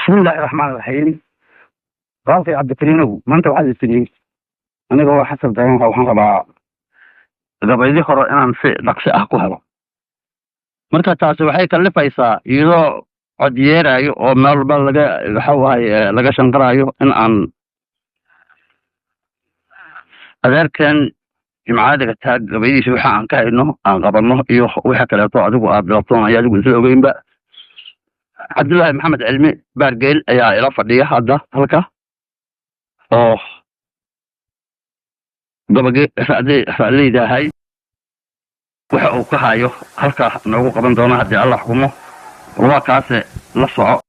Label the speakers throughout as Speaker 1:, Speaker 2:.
Speaker 1: Bismillaahi raxmaan raxiim. Walaalkay Cabdikariinow, maanta waxaad istiri aniga waa xasab daran. Waxaan rabaa gabaydii hore inaan si dhaqsi ah ku helo. Marka taasi waxay kallifaysaa, iyadoo cod yeeraayo oo meel walba laga, waxa waaye, laga shanqaraayo, in aan adeerkan Jimcaadiga taag gabaydiisa waxa aan ka hayno aan qabanno iyo waxa kaleeto adigu aad bilabtoon ayo adigu isla ogeynba. Cabdullaahi Maxamed Cilmi Baargeel ayaa ila fadhiya hadda halka oo gabage ra'leydahay waxa uu ka hayo halkaa noogu qaban doona haddii Allah xukumo. Waa kaase, la soco.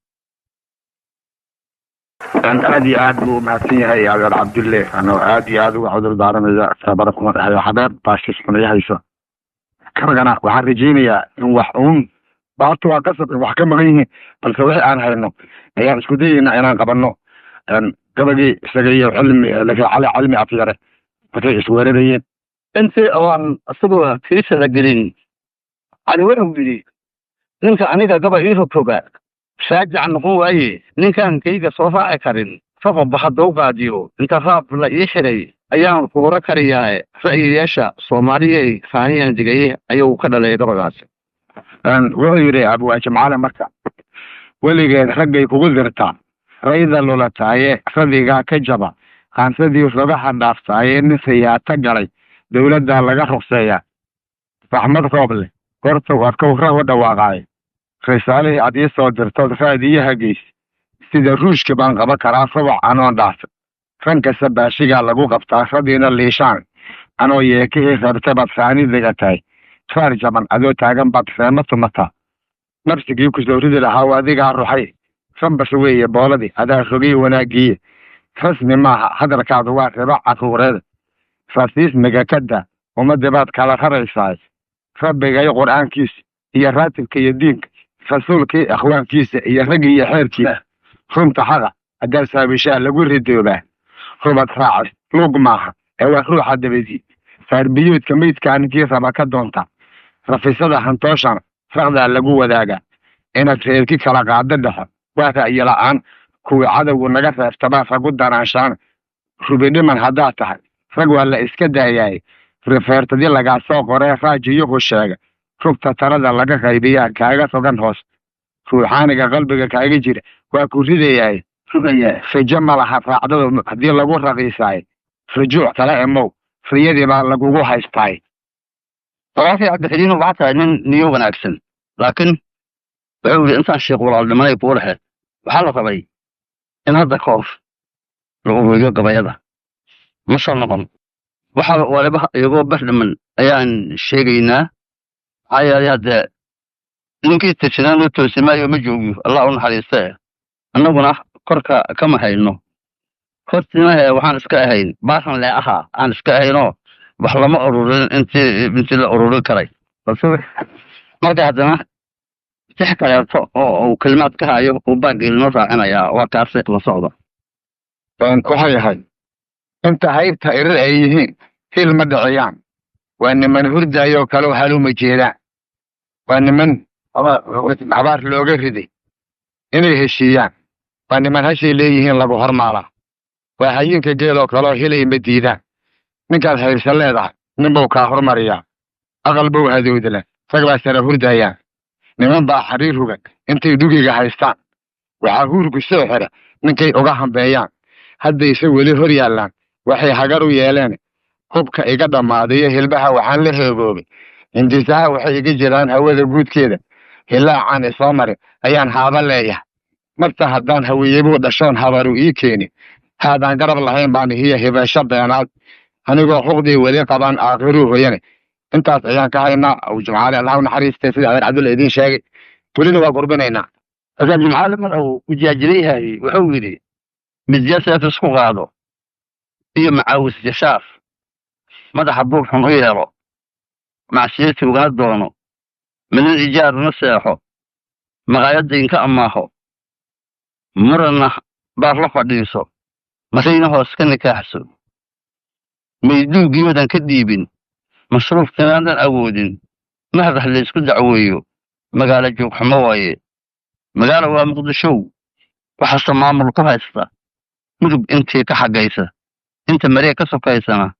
Speaker 2: Aad iyo aad buu umahadsan yahay adeer Cabdulle. Anoo aad iyo aad uga cudur daaranaya, sabara kuma dhexeeyo xabeeb baashis xunayahayso karagana. Waxaan rajaynayaa in wax uun baabta waa qasab in wax ka maqan yihiin, balse wixii aan hayno ayaan isku dayeynaa inaan qabanno. Gabagii isaga iyo Cilmi, Cali Cilmi Afyare, markay isweerarayeen.
Speaker 1: Intii oan isagoo kiisada gelin, Cali wuxuu yidhi: "Ninka aniga gaba ii rogroga raajac noqon waaye, ninkaan kayga soo raaci karin, raqabba hadduu qaadiyo, inta raab la ii xiray ayaan kuura kariyaaye, ra'yiyaasha Soomaaliyay raaniyaan digaye," ayuu ka dhalay gabagaasi.
Speaker 2: Wuxuu yidhi Abwaa Jimcaale: "Marka weligeed raggay kugu dirtaa rayda lulataaye, radigaa ka jaba qaansadii rogaha dhaaftaaye, nin riyaata galay dowladdaa laga ruqseeyaa. Raxmad roob leh goortow adkow rahu dhawaaqaaye, risaalihii aad ii soo dirtood raadiyaha geys, sida ruushka baan qaban karaa rubac anoon dhaafin. Rankasta baashigaa lagu qabtaa radiina liishaan, anoo yeekihii reebta baad raani digatay, raar jaban adoo taagan baad reema tumataa. Nabsigii ku soo ridi lahaa adigaa ruxay, rambas weeye booladii adaa rogay wanaagiiye. Rasmi maaha hadalkaadu, waa ribo carruureed, rasiismiga ka daa, ummadii baad kala raraysaa. Rabbigay Qur'aankiisa iyo raatibka iyo diinka rasuulkii, akhwaankiisa iyo raggii iyo xeerkiisa, runta xaqa haddaa saabishaa lagu ridoobaa. Rubad raacas lug maaha ee waa ruuxa dabadii, saarbiyuudka meydkaa ninkii raba ka doonta, rafisada hantooshana raqdaa lagu wadaagaa. Inaad reerki kala qaado dhexo waa ra'yi la'aan, kuwii cadowgu naga reebtabaa ragu daraanshaan. Rubidhiman haddaad tahay rag waa la iska daayaay, rifeertadii lagaa soo qoree raajiyuhu sheega, rugta talada laga qaybiyaa kaaga rogan hoos, ruuxaaniga qalbiga kaaga jira waa ku ridayaay. Rijo ma laha raacdadu haddii lagu raqiisaay, rujuuc kala emow, riyadii baa lagugu haystaay."
Speaker 1: Walaalkay Cabdixiliin, waxaa tahay nin niyo wanaagsan, laakiin wuxuu yidhi intaan sheekh walaalnimanay kuu dhexeed, waxaa la rabay in hadda ka hor la ururiyo gabayada. Ma soo noqon waxa waliba iyagoo bar dhiman ayaan sheegaynaa, maxaa yeelay haddee ninkii tirsanaan loo toosimaayo ma joogiyo, Allah u naxariistee. Annaguna korka kama hayno hortiinahe, waxaan iska ahayn baaran le ahaa aan iska ahaynoo wax lama ururin intii la ururin karay. Balse marka haddana six kaleeto oo uu kelimaad ka hayo uu baageel noo raacinayaa, waa kaase, la socda.
Speaker 2: Waxay ahayd inta haybta irir ay yihiin hil ma dhiciyaan, waa niman hurdayoo kaleo haluma jeedaan, waa niman habaar looga riday inay heshiiyaan, waa niman hashay leeyihiin lagu hormaalaa, waa hayinka geeloo kaleo hilay ma diidaan. Ninkaad haybsan leedahay ninbuu kaa hormariyaa, aqal buu hadoodila, rag baa sara hurdayaan, niman baa xariir rugan intay dhugiga haystaan, waxaa huurku soo xira ninkay uga hambeeyaan. Haddayse weli hor yaallaan waxay hagar u yeeleen, hubka iga dhammaadayo hilbaha waxaan la heegoobay, hindisaha waxay iga jiraan hawada guudkeeda, hilaacaan isoo marin ayaan haaba leeyahay. Marta haddaan hawiyebuu dhashoon habaru ii keeni, haadaan garab lahayn baan hiya hibeesho beenaad, anigoo xuqdii weli qabaan aakhiruu hoyane." Intaas ayaan ka haynaa Abu Jimcaale, Allah u naxariistay, sida adeer Cabdulla idiin sheegay. Welina waa gurbinaynaa.
Speaker 1: Adeer Jimcaale mar uu ujaajila yahay wuxuu yidhi: "Midya seef isku qaado iyo macaawis jashaaf, madaxa buur xun u yeelo, macsiyadti ugana doono, midin ijaarna seexo, maqaayadda inka amaaho, muranna baar la fadhiiso, marayna hoos ka nikaaxso, mayduugiiwadan ka dhiibin, masruufkanaadan awoodin, mahdah laysku dacweeyo, magaalo joogxumo waaye. Magaalo waa Muqdishow." Waxaase maamul ku haysta Mudug intii ka xaggaysa, inta maree ka sokaysana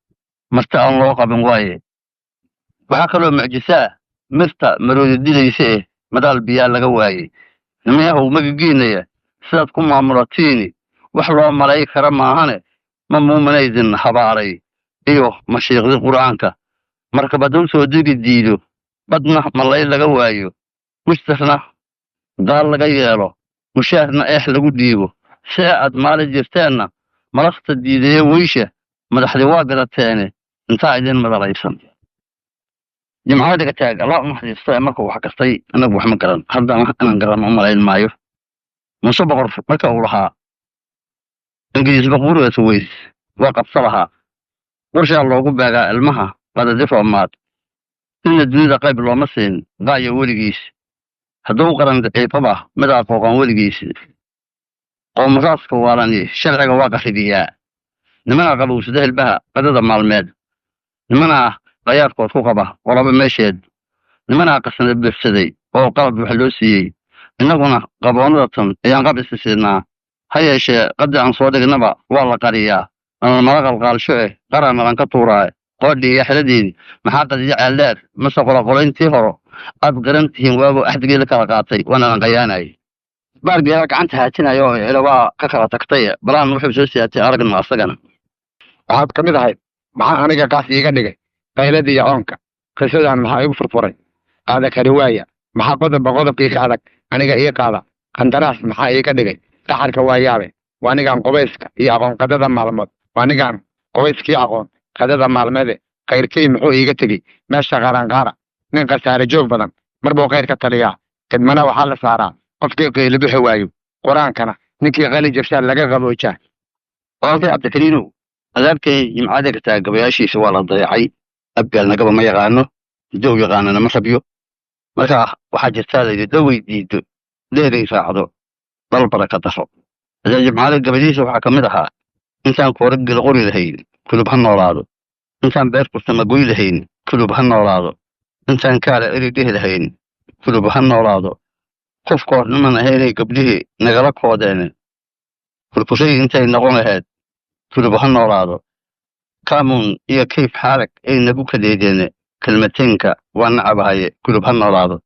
Speaker 1: marti aan loo qabin waaye. Waxaa kaloo mucjisaa mirta maroodi dilaysa eh madaal biyaa laga waayey. Nimayahow magagiinaya sidaad ku maamulatiini wax loo malay kara maahane, ma muumanaydin habaaray iyo mashiiqdi qur'aanka. Markab hadduu soo degi diido, badna malay laga waayo, mushtarna daal laga yeelo, mushaarna eex lagu dhiibo, see aad maali jirteenna malakta diidaye weysha madaxdi waa gadateene intaa idin madalaysan. Jimcada dhiga taag, Allah u naxariisto ee markuu wax kastay anagu wax ma garan, haddana inaan garan u malayn maayo. Muuse Boqor marka uu lahaa Ingiriis baquurigaas weys waa qabso lahaa, qorshaa loogu beegaa ilmaha qadadi roomaad, inna dunida qayb looma siin qaayo weligiis, hadduu qaran daciifaba midaa qooqan weligiis. Qoomraaska waalani sharciga waa qaribiyaa, nimanaa qabowsada hilbaha qadada maalmeed, nimanaa qayaarkood ku qaba qolaba meesheed, nimanaa qasnada buuxsaday oo qalad wax loo siiyey. Innaguna qaboonnada tan ayaan qab isi siinaa, ha yeeshee qaddi aan soo dhignaba waa la qariyaa, nalmala qalqaalsho eh qaran nalan ka tuuraaye. Qoodhii iyo xeladeedii maxaa qadiyo ceeldheer mase qoloqolayntii horo aad garan tihiin, waagu axdigii la kala qaatay waanalan qayaanayay. Baargeela gacanta haajinaya oo ila waa ka kala tagtay, balaan wuxuu soo siyaatay aragna asagana.
Speaker 2: Waxaad ka mid ahayd maxaa aniga qaas iiga dhigay qayladii iyo coonka qisadan, maxaa igu furfuray aada kari waaya, maxaa qodobba qodobkii ka adag aniga ii qaada, qandaraas maxaa iiga dhigay qaxarka waa yaabe, waa anigaan qubayska iyo aqoon qadada maalmood, waa anigaan qubayskii aqoon qadada maalmeede, khayrkay muxuu iiga tegey meesha qaranqaara, nin khasaare joog badan marbuu khayr ka taliyaa, khidmana waxaa la saaraa qofkii qiilibixi waayo, qur-aankana ninkii qali jabshaa laga qaboojaa.
Speaker 1: Walaalkay Cabdikariinow, adaabkay Jimcada kataa gabayaashiisa waa la dayacay. Abgaal nagaba ma yaqaano, dow yaqaanana ma rabyo. Marka waxaa jirtaa layidhi doway diido dheeray raacdo dalbara ka daro. Adeer Jimcaale gabadihiisa waxaa ka mid ahaa: intaan koora gela qori lahayn kulub ha noolaado, intaan beer kursama goy lahayn kulub ha noolaado, intaan kaala eri dhihi lahayn kulub ha noolaado, qof koorniman ahaynay gabdhihii nagala koodeene, kurkuray intay noqon lahayd kulub ha noolaado, kaamun iyo kayf xaalag ay nagu kadeedeene, kelmateenka waa nacabahaye kulub ha noolaado.